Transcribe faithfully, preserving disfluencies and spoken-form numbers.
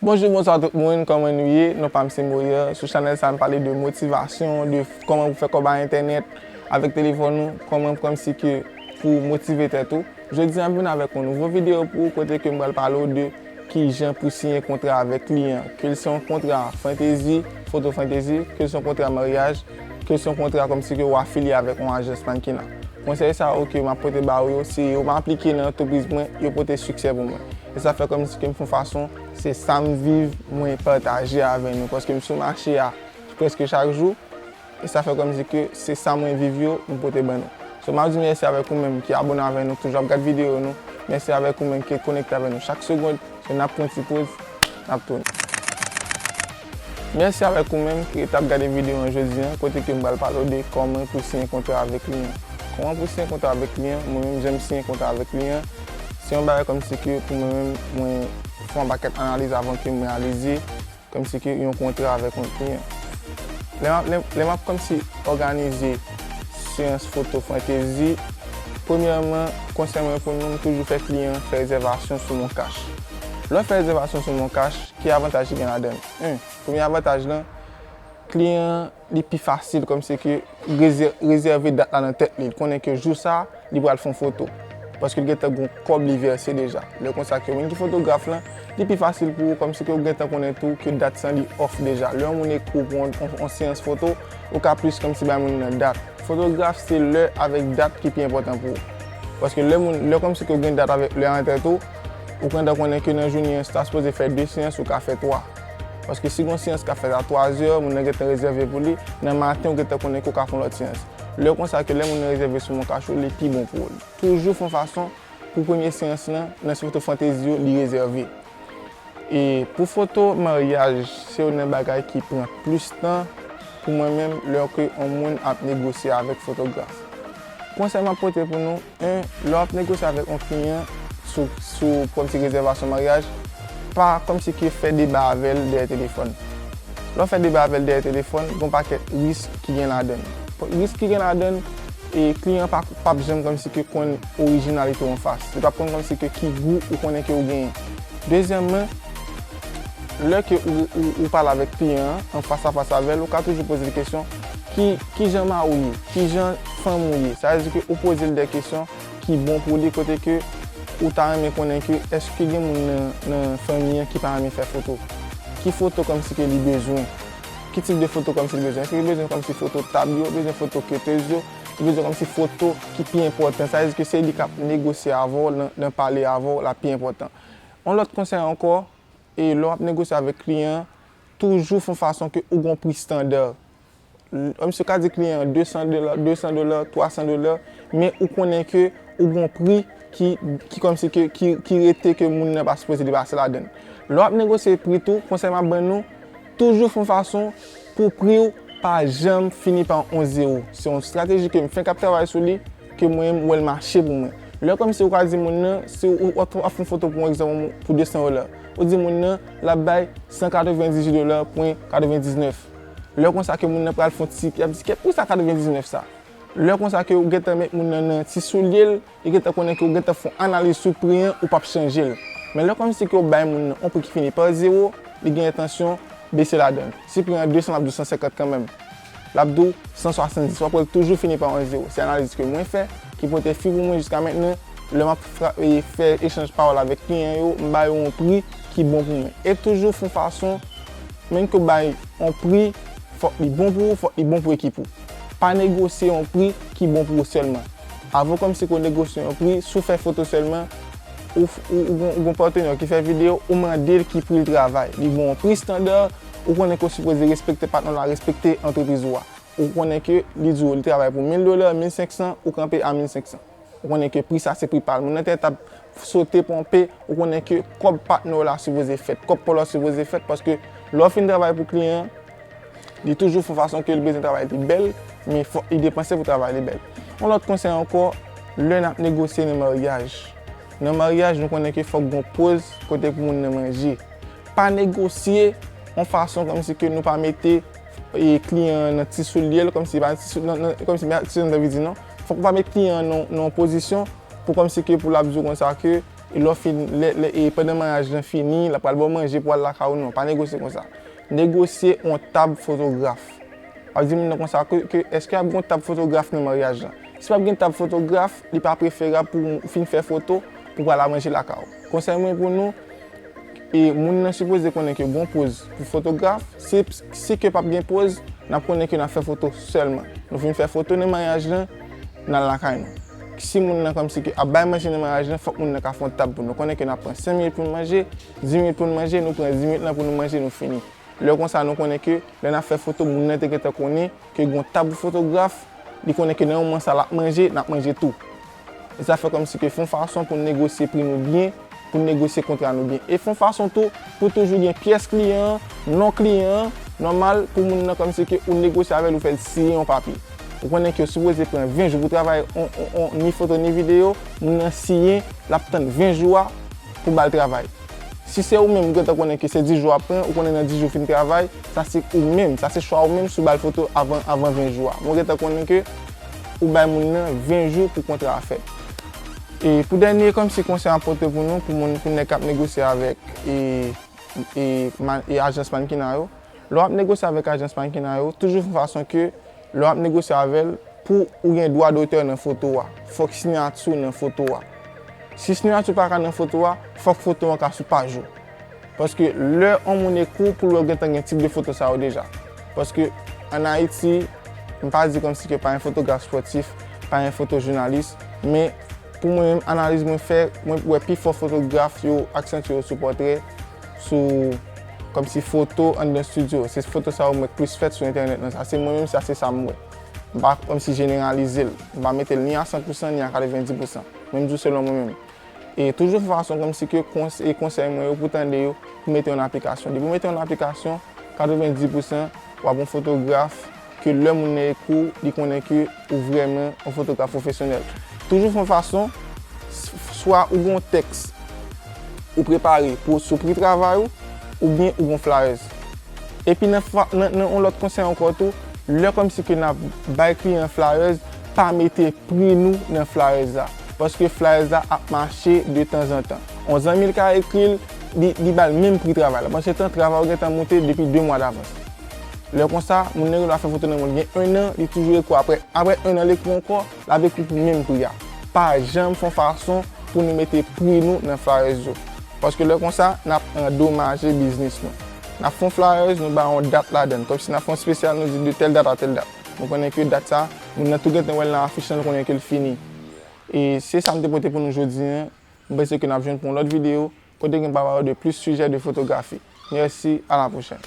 Bonjou, bonswa tout moun, kòman nou ye? Non pa m se Moyer. Sou chanèl sa, m pale de motivasyon, de kòman pou fè kòb a entènèt avèk telefòn ou, kòman kòmsi ke pou motive tèt ou. Jodi a, m vin avèk yon nouvo videyo pou ou kote ke m pral pale w de kijan pou siyen kontra avèk kliyan. Ke l se yon kontra fantezi, foto fantezi, ke l se yon kontra maryaj, ke l se yon kontra kòmsi ke w afilye avèk yon ajans mannequinat. Konsèy sa yo ke m ap pote ba ou yo, si yo pa aplike nan antrepriz mwen, yo pote siksè pou mwen. E sa fè kòmsi ke m fè yon fason, se sa m viv, mwen pataje avè nou. Paske m sou mache a prèske chak jou, e sa fè kòmsi ke se sa mwen viv yo, m pote ban nou. So, m ap di mèsi avèk ou menm ki abone avè nou, toujou ap gad videyo nou. Mèsi avèk ou menm ki konekte avè nou chak segonn. So, n ap pran ti poz, n ap tounen. Mèsi avèk ou menm ki t ap gade videyo an jodi a, kote ke m pral pale w de kòman pou siyen kontra avèk kliyan. Kòman pou siyen kontra avèk kliyan, mwen menm jan m siyen kontra avèk kliyan, se yon bagay kòmsi ke pou mwen menm, mwen fè yon pakèt analiz avan ke m reyalize kòmsi ke yon kontra avèk yon kliyan. Lè m ap, lè, lè m ap kòmsi òganize seyans foto fantezi, premyèman, konsèy mwen pou nou, m toujou fè kliyan fè rezèvasyon sou MonCash. Lè w fè rezèvasyon sou MonCash, ki avantaj ki gen ladan l? En, premye avantaj lan, kliyan an, li pi fasil kòmsi ke rezè-, rezève dat la nan tèt li. Li konnen ke jou sa, li pral fè yon foto. Paske l gentan gen yon kòb li vèse deja. Lè konsa ke moun ki fotograf lan, li pi fasil pou ou kòmsi ke ou gentan konnen tou ke dat sa li off deja. Lè yon moun ekri w pou yon, yon, yon seyans foto, ou ka plis kòmsi bay moun nan dat. Fotograf se lè avèk dat ki pi enpòtan pou ou. Paske lè moun, lè kòmsi ke ou gen dat avèk lè an tèt ou, ou gentan konnen ke nan jounen an, si w ta sipoze fè de seyans, ou ka fè twa. Paske si gon seyans k ap fèt a twa zè, moun nan gentan rezève pou li, nan maten ou gentan konnen ke w ka fè yon lòt seyans. Lè konsa ke lè moun nan rezève sou MonCash ou, li pi bon pou ou. Toujou fè yon fason pou premye seyans lan, nan foto fantezi yo, li rezève. E pou foto maryaj, se youn nan bagay ki pran plis tan pou mwen menm lè ke yon moun ap negosye avèk fotograf. Konsèy m ap pote pou nou, en, lè w ap negosye avèk yon kliyan sou, sou kòmsi rezèvasyon maryaj, pa kòmsi ke fè deba avè l dèyè telefòn. Lè w fè deba avè l dèyè telefòn, gen yon pakèt risk ki gen ladan l. Risk ki gen ladan l, e kliyan an pa, p ap janm kòmsi ke konn orijinalite w anfas. Li p ap konn kòmsi ke ki gou ou konnen ke ou genyen. Dezyèmman, lè ke ou, ou, ou pale avèk kliyan an, an fas a fas avè l, ou ka toujou poze l kesyon, ki, ki jan mari w ye? Ki jan fanmi w ye? Sa vle di ke ou poze l de kesyon ki bon pou li, kote ke ou ta renmen konnen ke èske gen moun nan, nan fanmi an ki pa renmen fè foto? Ki foto kòmsi ke li bezwen? Ki tip de foto kòmsi li bezwen? Èske li bezwen kòmsi foto tab yo, bezwen foto ketez yo, li bezwen kòmsi foto ki pi enpòtan? Sa vle di ke se li k ap negosye avè w, nan, nan pale avè w, l ap pi enpòtan. Yon lòt konsèy ankò, e lè w ap negosye avèk kliyan an, toujou fè yon fason ke ou gon pri estanda. Kòmsi w ka di kliyan an de san dola, de san dola, twa san dola, men ou konnen ke ou gon pri ki, ki kòmsi ke, ki, ki rete ke moun nan pa sipoze depase ladan l. Lè w ap negosye pri tou, konsèy m ap ban nou, toujou fè yon fason pou pri w pa janm fini pa yon zewo. Se yon estrateji ke m fenk ap travay sou li, ke mwen menm m wè l mache pou mwen. Lè kòmsi ou ka di moun nan, si ou, ou ap fè yon foto pou yon egzanp pou de san dola, ou di moun nan, l ap bay san katrevendizuit dola pwen katrevendiznèf. Lè konsa ke moun nan pral fè yon ti, y ap di, "Kèt, poukisa katrevendiznèf sa?" Lè konsa ke ou gentan met moun nan nan ti soulye l, li gentan konnen ke ou gentan fè yon analiz sou pri an, ou p ap chanje l. Men lè kòmsi ke ou bay moun nan yon pri ki fini pa zewo, li gen entansyon bese ladan l. Si pri an de san, l ap di w san senkant kanmenm. L ap di w san swasanndis. W ap wè l toujou fini pa yon zewo. Se analiz ke mwen fè, ki pote fwi pou mwen jiska mentnan. Lè m ap fra-, e, fè echanj pawòl avèk kliyan yo, m ba yo yon pri ki bon pou mwen. E toujou fè yon fason, menm ke w bay yon pri, fòk li bon pou ou, fòk li bon pou ekip ou. Pa negosye yon pri ki bon pou ou sèlman. Avan kòmsi ke w negosye yon pri, si w fè foto sèlman, ou, ou, ou gon, ou gon patnè ki fè videyo, ou mande l ki pri l travay. Li gon yon pri estanda, ou konnen ke w sipoze respekte patnè w la, respekte antrepriz ou a. Ou konnen ke li di w li travay pou mil dola, mil senk san, ou kanpe a mil senk san. Ou konnen ke pri sa se pri pa l. Moun nan tèt ap sote ponpe, ou konnen ke kòb patnè w la sipoze fèt, kòb pa w la sipoze fèt, paske lè w fin travay pou kliyan an, li toujou fè yon fason ke l bezwen travay li bèl, men fòk li depanse pou travay li bèl. Yon lòt konsèy ankò, lè n ap negosye nan maryaj. Nan maryaj, nou konnen ke fòk gon poz kote pou moun nan manje. Pa negosye yon fason kòmsi ke nou pa mete, e, kliyan an nan ti soulye l, kòmsi pa ti sou-, nan, nan, kòmsi pa ti soulye l, anvi di non. Fòk ou pa met kliyan an nan, nan yon pozisyon pou kòmsi ke pou l ap di w konsa ke E lè w fin, lè, lè, e pandan maryaj lan fini, l ap pral ba w manje pou w al lakay ou, non, pa negosye konsa. Negosye yon tab fotograf. W ap di moun nan konsa ke, ke èske ap gen yon tab fotograf nan maryaj lan? Si p ap gen tab fotograf, li pa preferab pou w fin fè foto pou w pral al manje lakay ou. Konsèy mwen pou nou, e moun nan sipoze konnen ke gen yon poz pou fotograf, si, si ke p ap gen poz, n ap konnen ke n ap fè foto sèlman. Nou fin fè foto nan maryaj lan, n al lakay nou. Si moun nan kòmsi ke ap bay manje nan maryaj lan, fòk moun nan ka fè yon tab pou nou. Konnen ke n ap pran senk minit pou nou manje, dis minit pou nou manje, nou pran dis minit lan pou nou manje, nou fini. Lè konsa, nou konnen ke lè n ap fè foto, moun nan te gentan konnen ke gen yon tab fotograf, li konnen ke nan moman sa l ap manje, n ap manje tou. E sa fè kòmsi ke fè yon fason pou n negosye pri nou byen, pou n negosye kontra nou byen. E fè yon fason tou pou toujou gen pyès kliyan an, non kliyan an, nòmal pou moun nan kòmsi ke ou negosye avè l, ou fè l siyen yon papye. Ou konnen ke w sipoze pran ven jou pou travay on, on, on, ni foto ni videyo, moun nan siyen, l ap tann ven jou a pou ba l travay. Si se ou menm, ou gentan konnen ke se dis jou w ap pran, ou konnen nan dis jou w fin travay, sa se ou menm, sa se chwa ou menm si w ba l foto avan, avan ven jou a. Men w gentan konnen ke ou bay moun nan ven jou pou kontra a fèt. E pou dènye, kòmsi konsèy m ap pote pou nou, pou moun, pou nèg k ap negosye avèk e, e, ma- e ajans mannequinat yo, lè w ap negosye avèk ajans mannequinat yo, toujou fè yon fason ke lè w ap negosye avè l, pou ou gen dwa dotè nan foto a, fòk siyati w nan foto a. Si siyati w pa ka nan foto a, fòk foto an ka sou paj ou. Paske lè yon moun ekri w, pou l wè w gentan gen tip de foto sa yo deja. Paske ann Ayiti, m pa di kòmsi ke pa gen fotograf spòtif, pa gen fotojounalis, men pou mwen menm, analiz mwen fè, mwen wè pifò fotograf yo aksantye yo sou pòtrè, sou kòmsi foto anndan estidyo. Se foto sa yo mwen plis fèt sou entènèt lan. Sa se mwen menm, sa se sa m wè. M pa kòmsi jeneralize l. M pa mete l ni a san pousan, ni a katrevenndis pousan. Men m di w selon mwen menm. E toujou fè fason kòmsi ke kons- e konsèy mwen yo pou tande yo, pou mete yo nan aplikasyon. Depi w mete yo nan aplikasyon, katrevenndis pousan, w ap yon fotograf ke lè moun nan ekri w, li konnen ke ou vrèman yon fotograf pwofesyonèl. Toujou fè yon fason, s- swa ou gen yon tèks ou prepare pou sou pri travay ou, oubyen ou gen yon flyers. Epi nan, fwa- nan, nan yon lòt konsèy ankò tou, lè kòmsi ke n ap bay kliyan flyers, pa mete pri nou nan flyers la. Paske flyers la ap mache de tanzantan. Yon zanmi l ka ekri l, li, li ba l menm pri travay la. Pandan se tan, travay ou gentan moute depi de mwa davans. Lè konsa, moun nan gen dwa fè foto nan men l gen enn an, li toujou ekri w apre, apre enn an, li ekri w ankò, l ap ekri w pou menm pri a. Pa janm fè yon fason pou nou mete pri nou nan flyers yo. Paske lè konsa, n ap andomaje biznis nou. N ap fè yon flyers, nou bay yon dat ladan l. Kòmsi n ap fè yon espesyal, nou di de tèl dat a tèl dat. Nou konnen ke dat sa, moun nan tou gentan wè l nan afich lan, nou konnen ke l fini. E se sa m te pote pou nou jodi a. M panse ke n ap jwenn pou yon lòt videyo, kote ke n pral pale de plis sijè de fotografi. Mèsi, a la pwochèn.